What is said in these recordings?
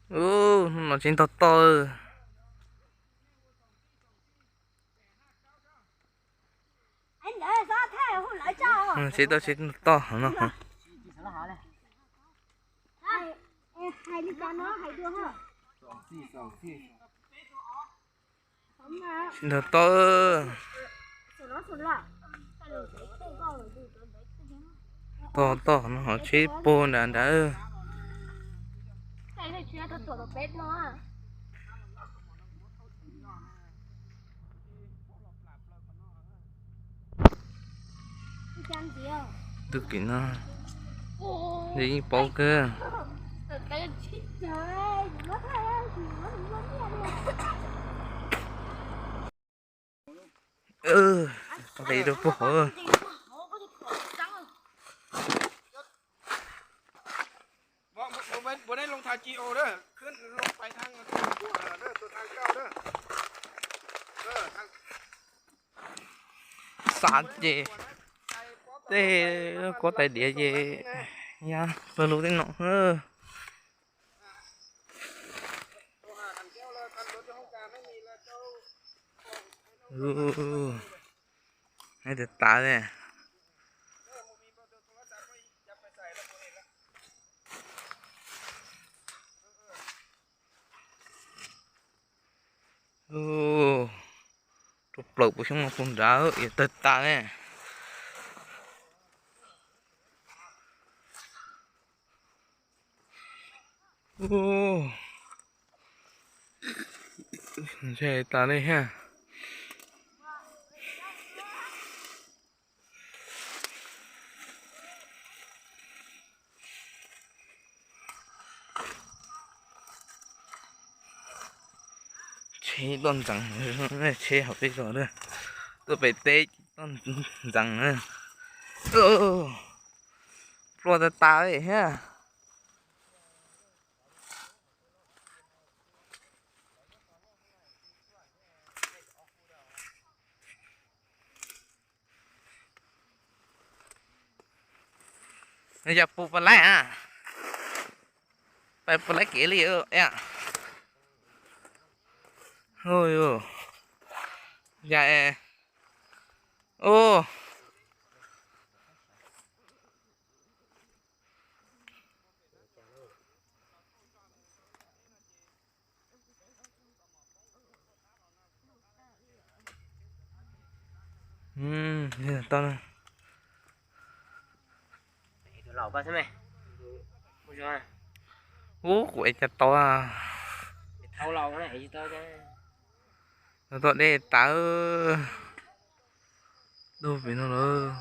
Ub, hnub no tsev ntog toj. Tsev tau tsev ntog toj no. Tsev ntog toj. Toj toj no ho tsheb puag nrad nrad. Tub kis no yeej paub kawg. Nqis rau puag hauv. Xav ces tej kuab tais diav ces ya pawg lug tej no. Ub, tas tas li. Ub, rau plaws puas xyoob no puag nrad yuav tawg tas li. Ub, ntshai tas li thiab. Tsheb tuaj ntxeev, tsheb hauv peb zos, tuaj pem teb tuaj ntxeev na. Plua tas tas li thiab. Yog pum pas laib a, pais pas laib kev li. Ya, Ub, kuv ev cas tau. Tau dej tas. Dub pem no lawm.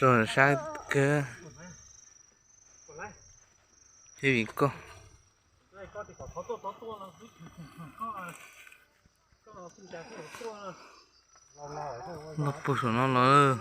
Rau sab kawg. Thiab vim koj. Noj puag saum no los.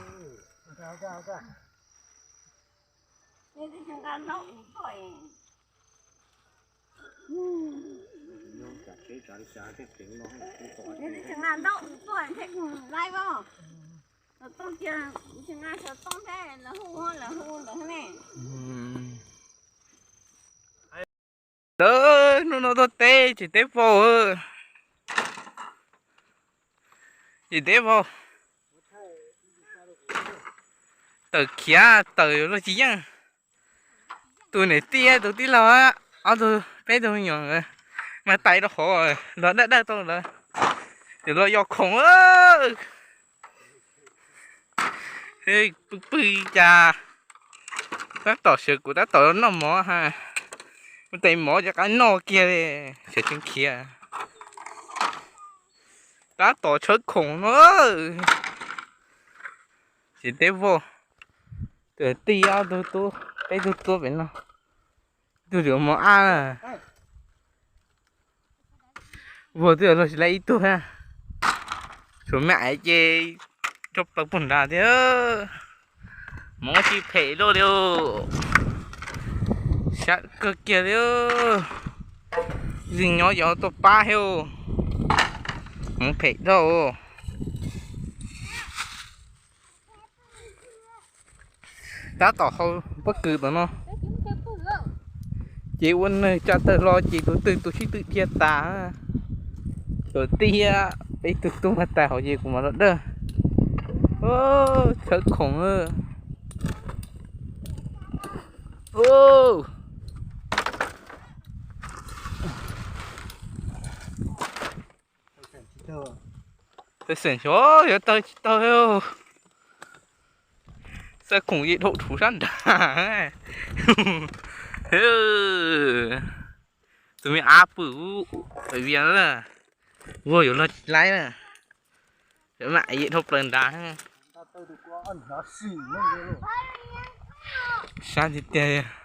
Lawv hnub no tuaj teb tsis teb vau. Tsis teb vau. Tawm khiav tawm los tsis yeej. Tus niam tij tus tij laug, ob tug peb tug me nyuam mas tais rau hauv los dawj dawj tau lawm. Ces los yos khoom. Pw pw cas tab tom sawv kuv tab tom noj mov ha. Ua tes mov cov qab noj kiag li. Sawv tsees khiav. Tab tom tshawb khoom no. Tsis teb vau. Tus tij ob tug tub peb tug tuaj pem no. Ib tug yuav mov ab. Vau twb yuav luag tsis laib ib tug thiab. Tus me aiv ces rau plaws puag nrad thiab. Hmoov tsis phem dua li. Sab kawg kiag li. Zis nyob yog tuaj pab thiab. Hmoov phem dhau. Tab tom hau pob kws tom no, ces ua nws tsa tawg hlo ces tus twg tus sib tw dhia tas. Tus tij thiab peb tug tub mas tas hauv ces kuv mam los dawj. Tshawb khoom. Tawg xeem xyov yuav tawg tsis tawg. Txawj khoom yeej dhau rhuv sab nrad. Tus me ab pwm ub vias na, vag yuav luag tsis laib na. Mam yeej dhau plaws nrad. Sab tiag tiag.